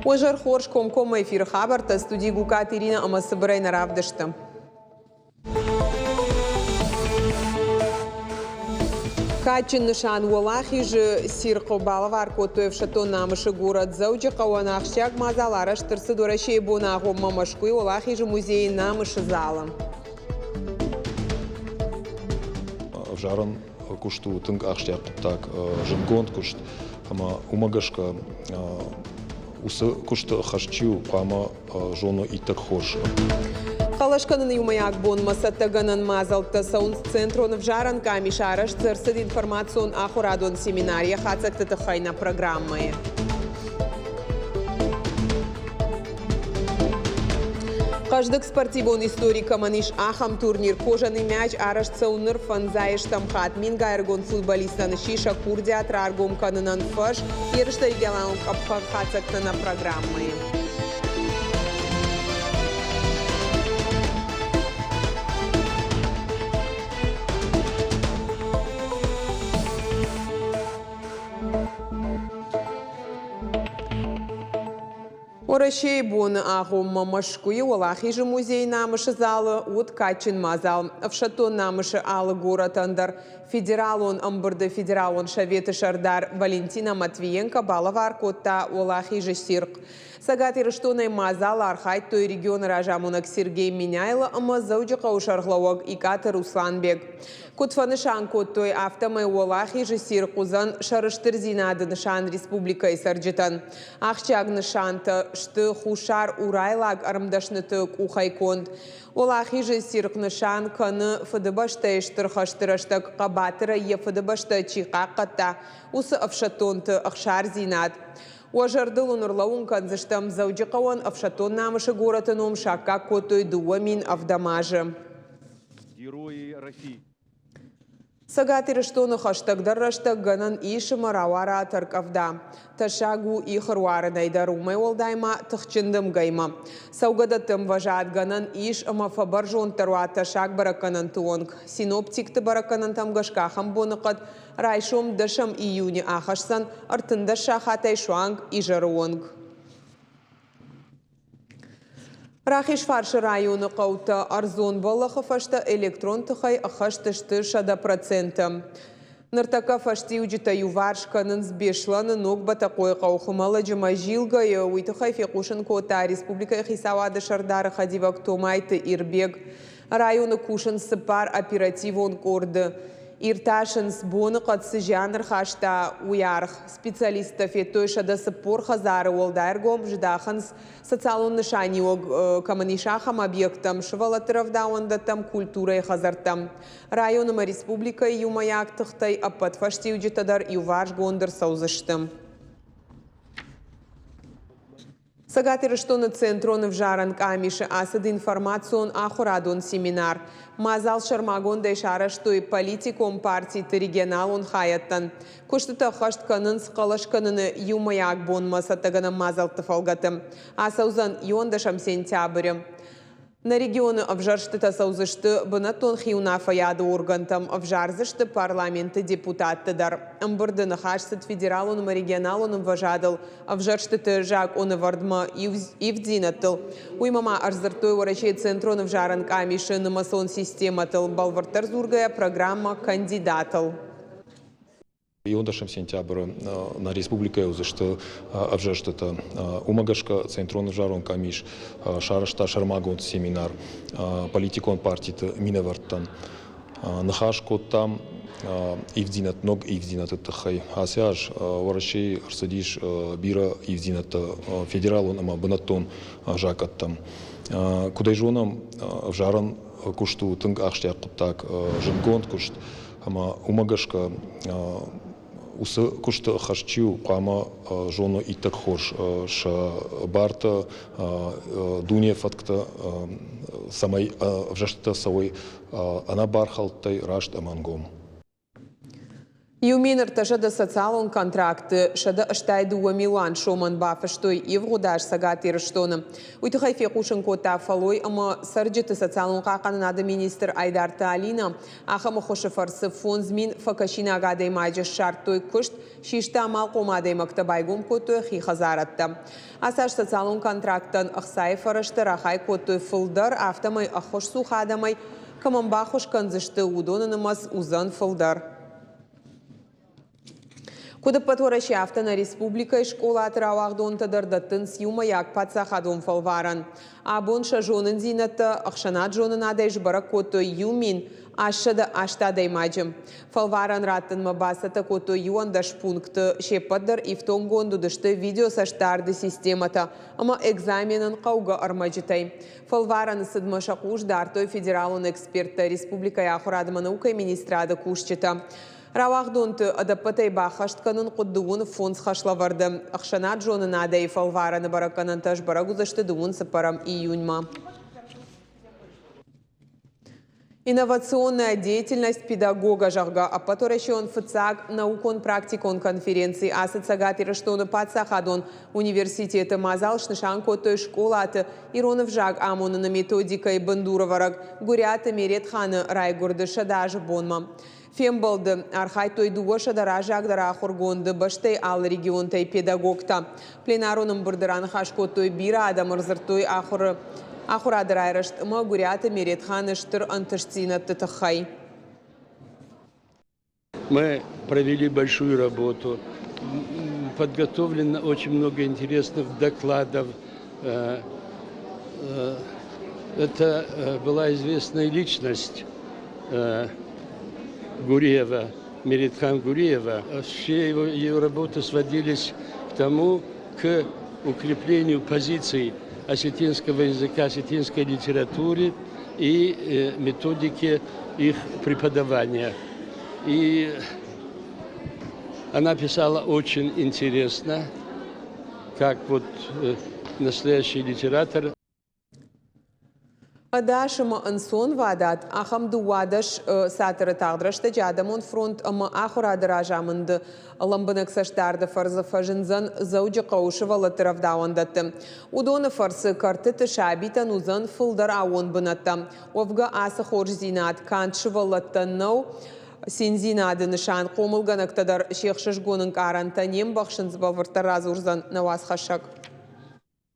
Уе зӕр хорз комкоммӕ эфиры хабӕрттӕ студи Гукаты Иринӕ ӕмӕ цыбырӕй нӕ равдысты. Кадджын нысан Уӕлахизы цирхъы балӕвар кодтой ӕфсӕддон намысы горӕт Дзӕуджыхъӕуӕн. Ахсджиаг мадзал арӕзт ӕрцыд Уӕрӕсейы боны агъоммӕ Мӕскуыйы Уӕлахизы музейы Намысы залы. Ӕвзарӕн куыст у тынг ахсджиаг хъуыддаг, зындгонд куыст, ӕмӕ уымӕ гӕсгӕ уыцы куысты хӕс чи у, хъуамӕ зоны иттӕг хорз. Хъӕлӕс кӕныны иумӕйаг бонмӕ цӕттӕгӕнӕн мадзӕлттӕ цӕуынц Центрон ӕвзарӕн къамис арӕзт ӕрцыд информацион-ахуырадон семинар йӕ хатдзӕгты тыххӕй нӕ программӕйы. Хъӕздыг спортивон истори кӕмӕн ис, ахӕм турнир Кожаный мяч арӕзт цӕуы ныр фӕндзай стӕм хатт. Мингай ӕрыгон футболисттӕн сси сӕ курдиат раргом кӕнынӕн фӕз. Ерыстӕ регионалон къӕпхӕн хатдзӕгтӕ нӕ программӕйы. Уӕрӕсейы боны агъоммӕ Мӕскуыйы Уӕлахизы музейы Намысы залы уыд кадджын мадзал. Ӕфсӕддон намысы алы горӕтӕн дӕр Федералон ӕмбырды Федералон Советы сӕрдар Валентина Матвиенко балӕвар кодта Уӕлахизы цирхъ. Цӕгат Ирыстонӕй мадзалы архайдтой регионы разамонӕг Сергей Меняйло ӕмӕ Дзӕуджыхъӕуы сӕргълӕууӕг Икъаты Русланбег. Куыд фӕнысан кодтой, афтӕмӕй Уӕлахизы цирхъ уыдзӕн сӕрыстырдзинады нысан республикӕйы цӕрджытӕн. Ахсджиаг нысантӕ сты Хуссар Урайлаг ӕрмдӕсныты къухӕй конд. Уӕлахизы цирхъ нысан кӕны Фыдыбӕстӕйы Стыр хӕсты рӕстӕг хъӕбатырӕй йӕ фыдыбӕстӕ чи хъахъхъӕдта, уыцы ӕфсӕддонты ӕхсардзинад. Уӕ зӕрдыл уын ӕрлӕууын кӕндзыстӕм, Дзӕуджыхъӕуӕн ӕфсӕддон намысы горӕты ном саккаг кодтой 2007 азы. Цӕгат Ирыстоны хӕстӕгдӕр рӕстӕг гӕнӕн ис ӕмӕ рауара тӕркъӕвда. Тӕссаг у ихы руарынӕй дӕр, уымӕй уӕлдай ма тыхджын дымгӕимӕ. Цӕугӕдӕтты ӕмвӕзад гӕнӕн ис ӕмӕ фӕбӕрзонддӕр уа тӕссаг бӕрӕггӕнӕнты онг. Синоптикты бӕрӕггӕнӕнтӕм гӕсгӕ ахӕм боныхъӕд райсом дӕсӕм июны ахӕсдзӕн 13 сахатӕй суанг изӕры онг. Рахизфарсы районы хъӕутӕ ӕрдзон бӕллӕхы фӕстӕ электрон тыхӕй ӕххӕст сты 100%. Ныртӕккӕ фӕстиуджытӕ иуварс кӕнынц Беслӕны Ног Бӕтӕхъойы хъӕу Хуымӕллӕджы Мӕзилгӕйы. Уый тыххӕй фехъусын кодта республикӕйы хицауады сӕрдары хӕдивӕг Томайты Ирбег. Районы кусынц цыппар оперативон къорды. Иртасынц, боныхъӕд цы зиан ӕрхаста, уый аргъ. Специалисттӕ федтой 140 хӕдзары уӕлдай ӕргом здахынц социалон нысаниуӕг кӕмӕн ис, ахӕм объекттӕм, сывӕллӕтты рӕвдауӕндӕттӕм, культурӕйы хӕдзӕрттӕм. Район ӕмӕ республикӕйы иумӕйаг тыхтӕй ӕппӕт фӕстиуджытӕ дӕр иуварсгонд ӕрцӕудзысты. Цӕгат Ирыстоны Центрон ӕвзарӕн къамисы ацыд информацион-ахуырадон семинар. Мадзал сӕрмагондӕй сарӕзтой политикон партиты регионалон хайӕдтӕн. Куыстытӕ ӕххӕст кӕнынц хъӕлӕс кӕныны иумӕйаг бонмӕ цӕттӕгӕнӕн мадзӕлтты фӕлгӕты. Ацӕудзӕн иуӕндӕсӕм сентябры. Нӕ регионы ӕвзӕрстытӕ цӕудзысты бынӕттон хиуынаффӕйады органтӕм, ӕвзардзысты парламенты депутатты дӕр. Ӕмбырды ныхас цыд федералон ӕмӕ регионалон ӕмвӕзадыл ӕвзӕрстыты закъонӕвӕрдмӕ ивддзинӕдтыл. Уыимӕ ма ӕрдзырдтой Уӕрӕсейы Центрон ӕвзарӕн къамисы нымӕцон системӕтыл, бӕлвырддӕр дзургӕйӕ, программӕ «Кандидат-ыл». Иуӕндӕсӕм сентябры нӕ республикӕйы уыдзысты ӕвзӕрстытӕ. Уымӕ гӕсгӕ Центрон ӕвзарон къамис сарӕзта сӕрмагонд семинар политикон партиты минӕвӕрттӕн. Ныхас кодтам ивддзинӕдты, ног ивддзинӕдты тыххӕй. Ацы аз Уӕрӕсейы ӕрцыдис бирӕ ивддзинӕдтӕ федералон ӕмӕ бынӕттон закъӕттӕм. Куыд ӕй зонӕм, ӕвзарӕн куыст у тынг ахсджиаг хъуыддаг, зындгонд куыст. Ӕмӕ уымӕ гӕсгӕ уыцы куысты ӕххӕст чи у, хъуамӕ зоной иттӕг хорз сӕ бартӕ, дуне фӕтктӕ, цӕмӕй ӕвзӕрстытӕ цӕуой ӕнӕбархӕлдтӕй, раст ӕмӕ ӕнгом. 1300 социалон контракты 182 милуан сомӕн бафыстой ивгъуыд аз Цӕгат Ирыстоны. Уый тыххӕй фехъусын кодта фӕллой ӕмӕ цӕрджыты социалон хъахъхъӕнынады министр Айдарты Алинӕ. Ахӕм ӕххуысы фӕрцы 5000 фӕкӕсинаг адӕймаджы ссардтой куыст, систы амалхъом адӕймӕгтӕ, байгом кодтой хи хӕдзарӕдтӕ. Ацы аз социалон контракттӕн ӕхцайы фӕрӕзтӕ рахай кодтой фылдӕр, афтӕмӕй ӕххуысцух адӕмӕй кӕмӕн баххуыс кӕндзысты, уыдоны нымӕц уыдзӕн фылдӕр. Куыд ӕппӕт Уӕрӕсе, афтӕ нӕ республикӕйы скъолаты рауагъдонтӕ дӕр дӕттынц иумӕйаг паддзахадон фӕлварӕн. Абон сӕ зонындзинӕдтӕ ӕхсӕнад зонынадӕй сбӕрӕг кодтой 1088 адӕймаджы. Фӕлварӕн раттынмӕ бацӕттӕ кодтой 11 пункты. Се ппӕт дӕр ифтонггонд уыдысты видеоцӕстдарды системӕтӕ ӕмӕ экзаменӕн хъӕугӕ ӕрмӕджытӕй. Фӕлварӕны цыдмӕ сӕ хъус дардтой федералон эксперттӕ, республикӕйы ахуырад ӕмӕ наукӕйы министрады кусджытӕ. Рауагъдонты ӕдӕппӕтӕй баххӕст кӕнын хъуыд 35 хӕслӕвӕрды. Ӕхсӕнад зонынадӕй фӕлварӕны бӕрӕггӕнӕнтӕ сбӕрӕг уыдзысты дыууын цыппӕрӕм июньмӕ. Инновационная деятельность педагога, зӕгъгӕ, ӕппӕтуӕрӕсеон фыццаг наукон-практикон конференци ацыд Цӕгат Ирыстоны паддзахадон университеты. Мадзал снысан кодтой скъолаты ирон ӕвзаг амоныны методикӕйы бындурӕвӕрӕг Гуыриаты Меретханы райгуырды 100 азы бонмӕ. Фембӕлды архайдтой 200 раззагдӕр ахуыргонды, бӕстӕйы алы регионтӕй педагогтӕ. Пленарон ӕмбырды раныхас кодтой бирӕ адӕм, ӕрдзырдтой ахуыры ахуырады райрӕзт ӕмӕ Гуыриаты Меретханы стыр ӕнтыстдзинӕдты тыххӕй. Мы провели большую работу. Подготовлено очень много интересных докладов. Это была известная личность Гуриева, Меритхан Гуриева. Все его, ее работы сводились к тому, к укреплению позиций осетинского языка, осетинской литературы и методики их преподавания. И она писала очень интересно, как вот настоящий литератор. Ӕдас ӕмӕ ӕнцонвадат ахӕм 12 цатыры тагъд рӕстӕджы Адӕмон фронт ӕмӕ ахуырады разамынды лӕмбынӕг цӕстдарды фӕрцы фӕзындзӕн Дзӕуджыхъӕуы сывӕллӕтты рӕвдауӕндӕтты. Уыдоны фӕрцы кӕртыты сабитӕн уыдзӕн фылдӕр аууон бынӕттӕ. Уӕвгӕ ацы хорздзинад канд сывӕллӕттӕн нӕу, циндзинады нысан хъомылгӕнӕгтӕ дӕр се хсызгон ӕнкъарӕнтӕ не мбӕхсынц, бӕлвырддӕр радзурдзӕн нӕ уацхӕссӕг.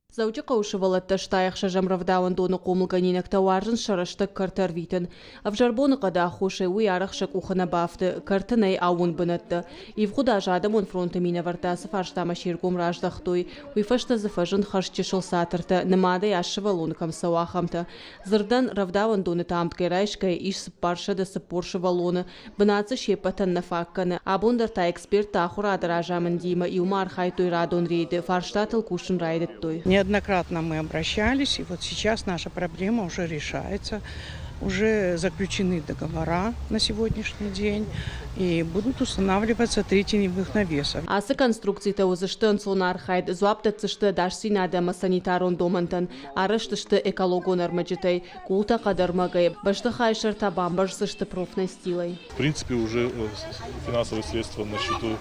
Дзӕуджыхъӕуы сывӕллӕттӕ 66-ӕм рӕвдауӕндоны хъомылгӕнинӕгтӕ уарзынц сӕ рӕстӕг кӕрты ӕрвитын. Ӕвзӕр боныхъӕды аххосӕй уый арӕх сӕ къухы нӕ бафты, кӕрты нӕй аууон бынӕттӕ. Ивгъуыд аз Адӕмон фронты минӕвӕрттӕ ацы фарстамӕ се ргом раздӕхтой. Уый фӕстӕ дзы фӕзынд хӕрз чысыл цатыртӕ, нымадӕй ас сывӕллоны кӕм цӕуы, ахӕмтӕ. Дзырдӕн, рӕвдауӕндоны та ӕмткӕй райсгӕйӕ ис 440 сывӕллоны. Бынат дзы се ппӕтӕн нӕ фаг кӕны. Абон дӕр та эксперттӕ ахуырады разамындимӕ иумӕ архайдтой радон рейды, фарстатыл кусын райдыдтой. Неоднократно мы обращались, и вот сейчас наша проблема уже решается. Уже заключены договора на сегодняшний день и будут устанавливаться три теневых навеса. Ацы конструкцитӕ уыдзысты ӕнцонархайд, дзуапп дӕтдзысты ӕдасдзинад ӕмӕ санитарон домӕнтӕн, арӕзт сты экологон ӕрмӕджытӕй, къултӕ хъӕдӕрмӕгӕй, бӕстыхайы сӕртӕ бамбӕрздзысты профнастилӕй. В принципе, уже финансовые средства на счету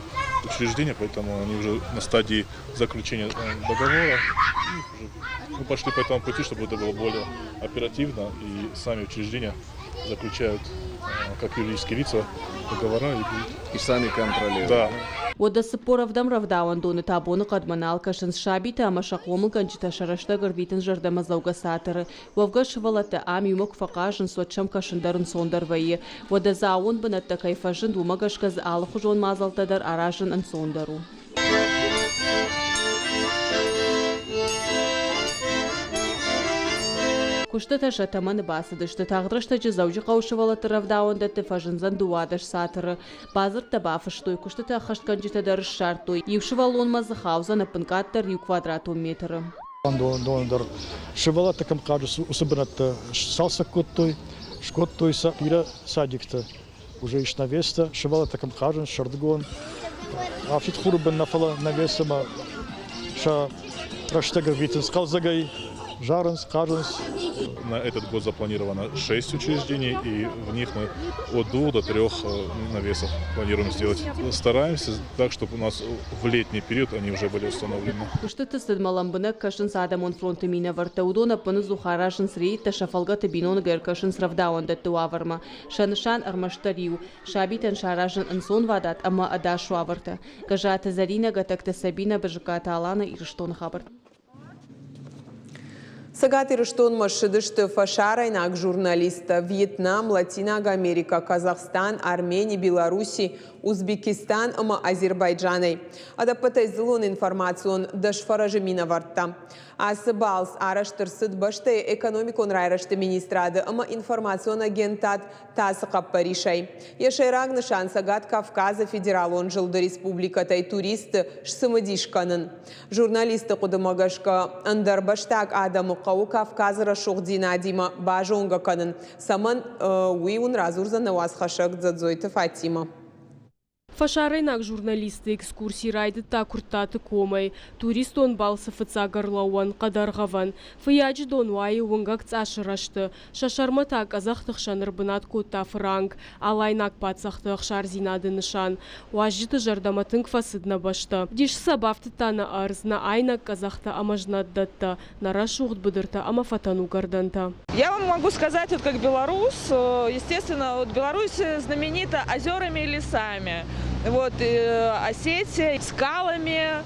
учреждения, поэтому они уже на стадии заключения договора. Мы пошли по этому пути, чтобы это было более оперативно, и сами учреждения заключают, как юридические лица, договора. И сами контролируют. Да. Уӕдӕ 47-ӕм рӕвдауӕндоны та боныхъӕдмӕ нал кӕсынц сабитӕ ӕмӕ сӕ хъомылгӕнджытӕ сӕ рӕстӕг ӕрвитынц зӕрдӕмӕдзӕугӕ цатыры. Уӕвгӕ сывӕллӕттӕ ам иумӕ куы фӕхъазынц, уӕд сӕм кӕсын дӕр ӕнцондӕр вӕййы. Уӕдӕ дзы аууон бынӕттӕ кӕй фӕзынд, уымӕ гӕсгӕ дзы алыхуызон мадзӕлттӕ дӕр аразын ӕнцондӕр у. Куыстытӕ сӕ тӕмӕны бацыдысты. Тагъд рӕстӕджы Дзӕуджыхъӕуы сывӕллӕтты рӕвдауӕндӕтты фӕзындзӕн 12 цатыры. Бадзырдтӕ бафыстой, куыстытӕ ӕххӕстгӕнджытӕ дӕр ссардтой. Иу сывӕллонмӕ дзы хаудзӕн ӕппынкъаддӕр иу квадратон метры. Доны дӕр сывӕллӕттӕ кӕм хъазынц, уыцы бынӕттӕ сцалцӕг кодтой, скодтой сӕ бирӕ садиктӕ. Уже ис навестӕ, сывӕллӕттӕ кӕм хъазынц, сӕрдыгон. Афтид хуры бын нӕ, фӕлӕ навес ӕмӕ сӕ рӕстӕг ӕрвитынц хъӕлдзӕгӕй. Зарынц, хъазынц. На этот год запланировано 6 учреждений, и в них мы от 2 до 3 навесов планируем сделать. Стараемся так, чтобы у нас в летний период они уже были установлены. Куыстыты цыдмӕ лӕмбынӕг кӕсынц адӕмон фронты минӕвӕрттӕ. Уыдон ӕппынӕдзух аразынц рейдтӕ, сӕ фӕлгӕты биноныг ӕркӕсынц рӕвдауӕндӕтты уавӕрмӕ. Сӕ нысан ӕрмӕстдӕр иу – сабитӕн саразын ӕнцонвадат ӕмӕ ӕдас уавӕртӕ. Гӕззаты Зӕринӕ, Гӕтӕгты Сабинӕ, Бызыккаты Алана, Ирыстоны хабӕрттӕ. Цӕгат Ирыстонмӕ ссыдысты фӕсарӕйнаг журналисттӕ Вьетнам, Латинаг Америкӕ, Казахстан, Армени, Белорусси, Узбекистан ӕмӕ Азербайджанӕй. Ӕдӕппӕтӕй дзыллон информацион дӕсфӕрӕзы минӕвӕрттӕ. Ацы балц арӕзт ӕрцыд бӕстӕйы экономикон райрӕзты министрады ӕмӕ информацион агентад ТАСС-ы хъӕппӕрисӕй. Йӕ сӕйраг нысан Цӕгат Кавказы федералон зылды республикӕтӕй туристты сцымыдис кӕнын. Журналистты хъуыдымӕ гӕсгӕ, ӕндӕрбӕстаг адӕмы хъӕуы Кавказы рӕсугъддзинадимӕ базонгӕ кӕнын. Цӕмӕн, уый уын радзурдзӕн нӕ уацхӕссӕг Дзӕдзойты Фатимӕ. Фӕсарӕйнаг журналистты экскурси райдыдта Куырттаты комӕй. Туристон балцы фыццаг ӕрлӕууӕн Хъӕдӕргъӕвӕн. Фыййаджы дон уайы уынгӕг цъасы рӕзты. Сӕ сӕрмӕ та къӕдзӕхты хсӕн ӕрбынат кодта фыранк, алайнаг паддзӕхты ӕхсардзинады нысан. Уазджыты зӕрдӕмӕ тынг фӕцыд нӕ бӕстӕ. Дисы сӕ бафтыдта нӕ ӕрдз, нӕ айнӕг къӕдзӕхтӕ ӕмӕ знӕт дӕттӕ, нӕ рӕсугъд быдыртӕ ӕмӕ фӕтӕн уыгӕрдӕнтӕ. Я вам могу сказать, вот как белорус, естественно, вот Беларусь знаменита озерами и лесами. Вот, Осетия скалами,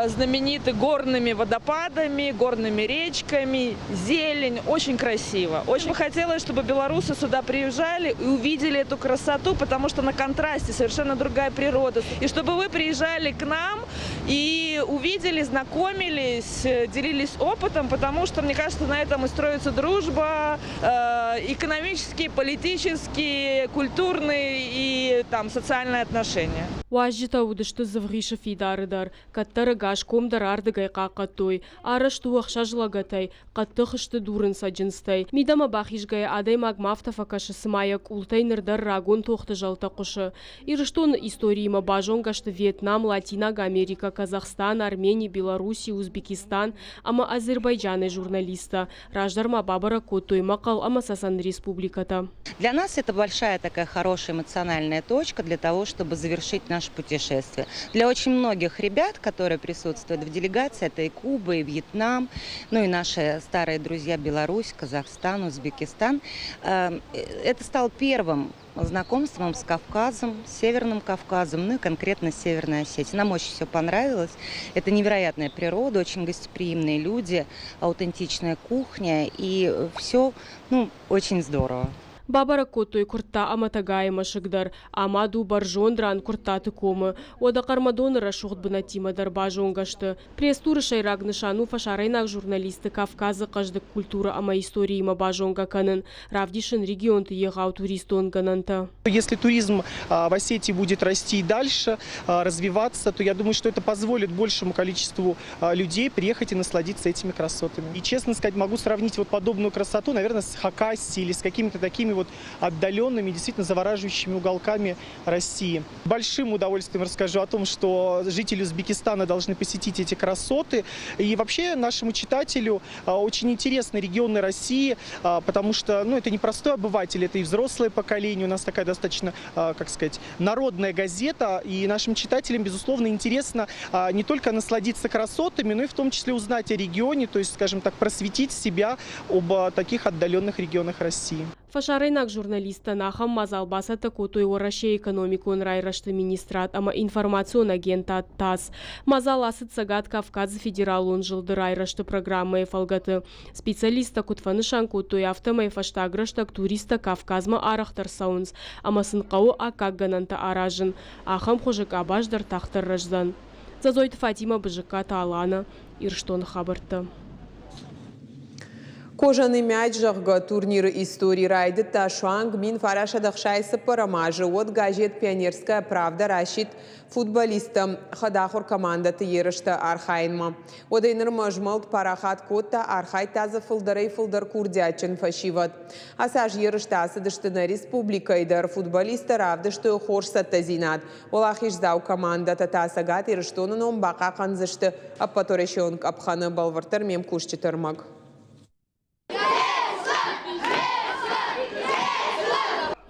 знамениты горными водопадами, горными речками, зелень. Очень красиво. Очень бы хотелось, чтобы белорусы сюда приезжали и увидели эту красоту, потому что на контрасте совершенно другая природа. И чтобы вы приезжали к нам и увидели, знакомились, делились опытом, потому что, мне кажется, на этом и строится дружба, экономические, политические, культурные и там социальные отношения. Уазджытӕ уыдысты Дзывгъисы фидары дӕр, кӕддӕр ӕгас ком дӕр ардыгӕй хъахъхъӕдтой. Арӕзт у ӕхсӕз лӕгӕтӕй, хъӕддых сты дурын цӕджындзтӕй. Мидӕмӕ бахизгӕйӕ адӕймагмӕ афтӕ фӕкӕсы, цыма йӕ къултӕй ныр дӕр рагон тохты зӕлтӕ хъуысы. Ирыстоны историимӕ базонгӕ сты Вьетнам, Латинаг Америкӕ, Казахстан, Армени, Белорусси, Узбекистан ӕмӕ Азербайджанӕй журналисттӕ. Раздӕр ма бабӕрӕг кодтой Мӕхъӕл ӕмӕ Цӕцӕны республикӕтӕ. Для нас это большая такая хорошая эмоциональная точка для того, чтобы завершить наше путешествие. Для очень многих ребят, которые присутствуют в делегации, это и Куба, и Вьетнам, ну и наши старые друзья Беларусь, Казахстан, Узбекистан. Это стало первым знакомством с Кавказом, с Северным Кавказом, ну и конкретно с Северной Осетией. Нам очень все понравилось. Это невероятная природа, очень гостеприимные люди, аутентичная кухня и все, ну, очень здорово. Бабӕрӕг кодтой Куыртта ӕмӕ Тӕгайы мӕсыг дӕр. Амад у бӕрзонд ран Куырттаты комы. Уӕдӕ Хъӕрмӕдоны рӕсугъд бынӕттимӕ дӕр базонгӕ сты. Пресс-туры сӕйраг нысан у фӕсарӕйнаг журналистты Кавказы хъӕздыг культурӕ ӕмӕ историимӕ базонгӕ кӕнын, равдисын регионты егъау туристон гӕнӕнтӕ. Если туризм в Осетии будет расти и дальше, развиваться, то я думаю, что это позволит большему количеству людей приехать и насладиться этими красотами. И, честно сказать, могу сравнить вот подобную красоту, наверное, с Хакасией или с какими-то такими вот отдаленными, действительно завораживающими уголками России. Большим удовольствием расскажу о том, что жители Узбекистана должны посетить эти красоты. И вообще нашему читателю очень интересны регионы России, потому что, ну, это не простой обыватель, это и взрослое поколение. У нас такая достаточно, как сказать, народная газета. И нашим читателям, безусловно, интересно не только насладиться красотами, но и в том числе узнать о регионе, то есть, скажем так, просветить себя об таких отдаленных регионах России. Фӕсарӕйнаг журналисттӕн ахӕм мадзал бацӕттӕ кодтой Уӕрӕсейы экономикон райрӕзты министрад ӕмӕ информацион агентад ТАСС. Мадзал ацыд Цӕгат Кавказы федералон зылды райрӕзты программӕйы фӕлгӕты. Специалисттӕ куыд фӕнысан кодтой, афтӕмӕй фӕстаг рӕстӕг туристтӕ Кавказмӕ арӕхдӕр цӕуынц ӕмӕ сын хъӕуы аккаг гӕнӕнтӕ аразын. Ахӕм хуызы къабаз дӕр тагъддӕр рӕздзӕн. Дзӕдзойты Фатимӕ, Бызыккаты Алана, Ирыстоны хабӕрттӕ. Кожаный мяч, зӕгъгӕ, турниры истори райдыдта суанг 1964 азы. Уӕд газет «Пионерская правда» расидт футболисттӕм хӕдахуыр командӕты ерысты архайынмӕ. Уӕдӕй нырмӕ змӕлд парахат кодта, архайдта дзы фылдӕрӕй-фылдӕр курдиатджын фӕсивӕд. Ацы аз ерыстӕ ацыдысты нӕ республикӕйы дӕр. Футболисттӕ равдыстой хорз цӕттӕдзинад. Уӕлахиздзау командӕтӕ та Цӕгат Ирыстоны ном бахъахъхъӕндзысты ӕппӕтуӕрӕсеон къӕпхӕны. Бӕлвырддӕр ме мкусджыты ӕрмӕг.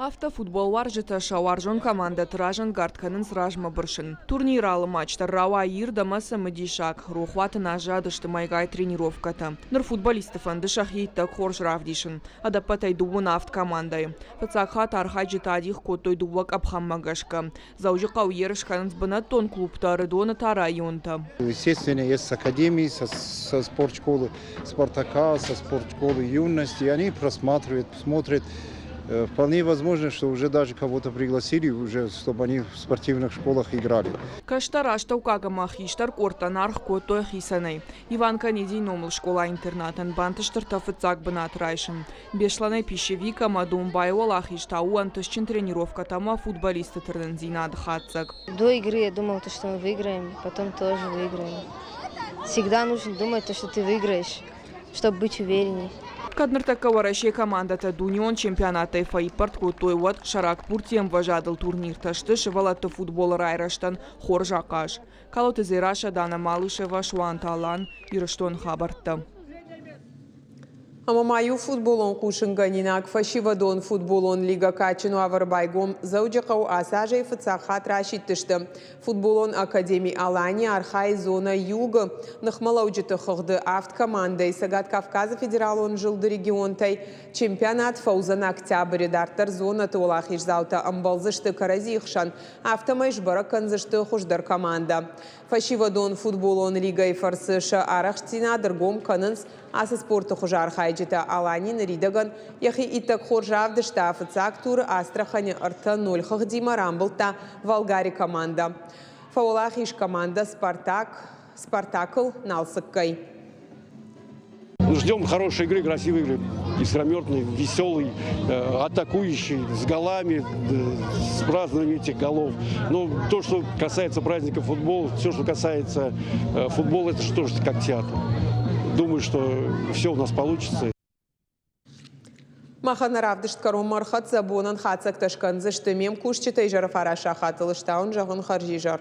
Афтӕ футболуарзджытӕ сӕ уарзон командӕты разӕнгард кӕнынц размӕ бырсын. Турниры алы матч дӕр рауайы ирд ӕмӕ цымыдисаг, рохуаты нӕ аззадысты мӕйгай тренировкӕтӕ. Ныр футболистты фӕнды сӕхи иттӕг хорз равдисын. Ӕдӕппӕтӕй дыууын авд командӕйы. Фыццаг хатт архайджытӕ адих кодтой дыууӕ къӕпхӕнмӕ гӕсгӕ. Дзӕуджыхъӕуы ерыс кӕнынц бынӕттон клубтӕ, Ӕрыдоны та районтӕ. Естественно, есть с академии, со спортшколы «Спартака», со спортшколы «Юности». Они просматривают, смотрят. Вполне возможно, что уже даже кого-то пригласили, уже, чтобы они в спортивных школах играли. Кӕстӕр астӕуккаг ӕмӕ хистӕр къордтӕн аргъ кодтой хицӕнӕй. Иван Канедийы номыл скъола-интернатӕн бантыст ӕртӕ фыццаг бынат райсын. Беслӕнӕй Пищевик ӕмӕ Домбайы уӕлахиз та у ӕнтыстджын тренировкӕтӕ ӕмӕ футболистты тырнындзинады хатдзӕг. До игры я думал, то, что мы выиграем, потом тоже выиграем. Всегда нужно думать, то, что ты выиграешь, чтобы быть уверенней. Кӕд ныртӕккӕ Уӕрӕсейы командӕтӕ дунеон чемпионаттӕй фӕиппӕрд кодтой, уӕд сӕрак пуртийы ӕмвӕзадыл турниртӕ сты сывӕллӕтты футболы райрӕзтӕн хорз ахъаз. Калоты Дзерассӕ, Дана Малышева, Суанты Алан, Ирыстоны хабӕрттӕ. Ӕмӕ ма иу футболон хъусынгӕнинаг фӕсивӕдон футболон лигӕ кадджын уавӕры байгом Дзӕуджыхъӕуы ацы азӕй фыццаг хатт расидтысты. Футболон академи Алани архайы зона Юг-ы ныхмӕлӕуджыты хыгъды авд командӕйы Цӕгат Кавказы федералон зылды регионтӕй. Чемпионат фӕуыдзӕн октябры. Дарддӕр зонӕты уӕлахиздзаутӕ ӕмбӕлдзысты кӕрӕдзийы хсӕн, афтӕмӕй сбӕрӕг кӕндзысты хуыздӕр командӕ. Фӕсивӕдон футболон лигӕйы фӕрцы сӕ арӕхстдзинад ӕргом кӕнынц ацы спорты хуызы архайджытӕ. Алани ныридӕгӕн йӕхи иттӕг хорз равдыста. Фыццаг туры Астраханы 3-0 хыгъдимӕ рамбылдта Волгари командӕ. Фӕуӕлахиз командӕ Спартак Спартакыл Налцыккӕй. Ждем хорошей игры, красивой игры, искрометной, веселой, атакующей, с голами, с празднованием этих голов. Но то, что касается праздника футбола, все, что касается футбола, это же тоже как театр. Думаю, что все у нас получится. Махӕн равдыст кӕронмӕ ӕрхӕццӕ бонӕн хатдзӕгтӕ скӕндзысты ме мкусджытӕ изӕры фараст сахатыл стауын зӕгъын хӕрзизӕр.